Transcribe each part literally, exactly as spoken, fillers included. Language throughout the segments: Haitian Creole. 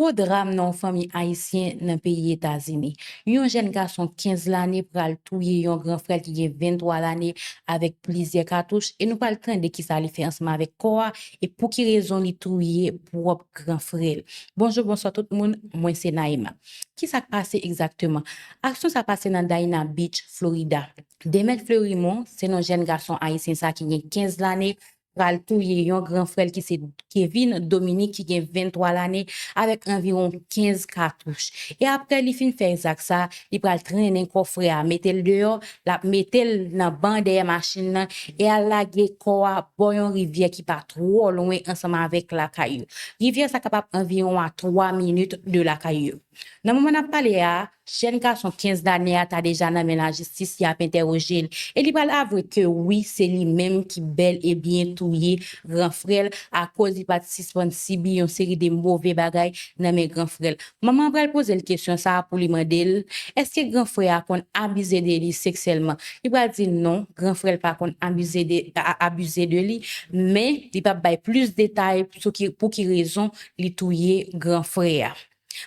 Gwo dram nan yon fanmi ayisyen nan peyi Etazini. Yon jèn gason kenz lane pral touye yon gran frè l ki gen venntwa lane avèk plizyè katouch, e nou pral tande kisa li fè ansanm avèk kò a e pou ki rezon li touye pwòp gran frè l. Bonjou, bonswa tout moun, mwen se Naïma. Kisa k pase egzakteman? Aksyon sa pase nan Dania Beach, Florida. Demet Fleurimond, se non jèn gason ayisyen sa ki gen kenz lane, pral touye yon gran frè l ki se Kevin Dominique ki gen venntwa lane avèk anviwon kenz katouch. E apre li fin fè zak sa, li pral trennen kò frè a, mete l deyò, l ap mete l nan ban dèyè machin nan e al lage kò a bò yon rivyè ki pa twò lwen ansanm avèk lakay yo. Rivyè sa kapab anviwon a twa minit de lakay yo. Nan moman n ap pale a, jèn gason kenz lane a ta deja nan men lajistis ki ap entèwoje l, e li pral avwe ke wi, se li menm ki bèl e byen touye gran frè l akoz li pa t sispann sibi yon seri de move bagay nan men gran frè l. Manman an pral poze l kesyon sa a pou li mande l, èske gran frè a konn abize de li seksyèlman? Li pral di non, gran frè l pa konn abize de, a- abize de li, men li p ap bay plis detay sou ki, pou ki rezon li touye gran frè a.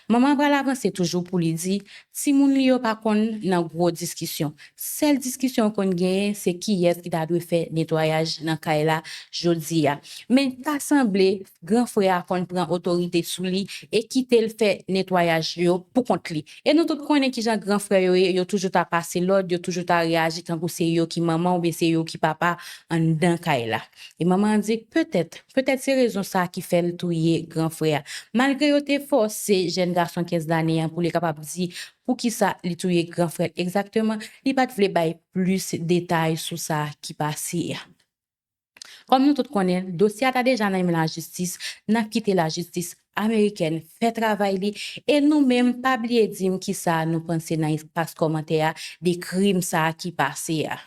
Manman an pral avanse toujou pou li di, timoun li yo pa konn nan gwo diskisyon. Sèl diskisyon yo konn genyen, se kiyès ki ta dwe fè netwayaj nan kay la jodi a. Men ta sanble gran frè a konn pran otorite sou li e kite l fè netwayaj yo pou kont li. E nou tout konnen kijan gran frè yo ye, yo toujou ta pase lòd, yo toujou ta reyaji tankou se yo ki manman oubyen se yo ki papa anndan kay la. E manman an di, petèt, petèt se rezon sa ki fè l touye gran frè a. Malgre yo te fòse jèn gason kenz lane an pou li kapab di poukisa li touye gran frè l egzakteman, li pa t vle bay plis detay sou sa ki pase a. Kòm nou tout konnen, dosye a ta deja nan men lajistis, n ap kite lajistis amerikèn fè travay li, e nou menm, pa bliye di m kisa nou panse nan espas kòmantè a de krim sa a ki pase a.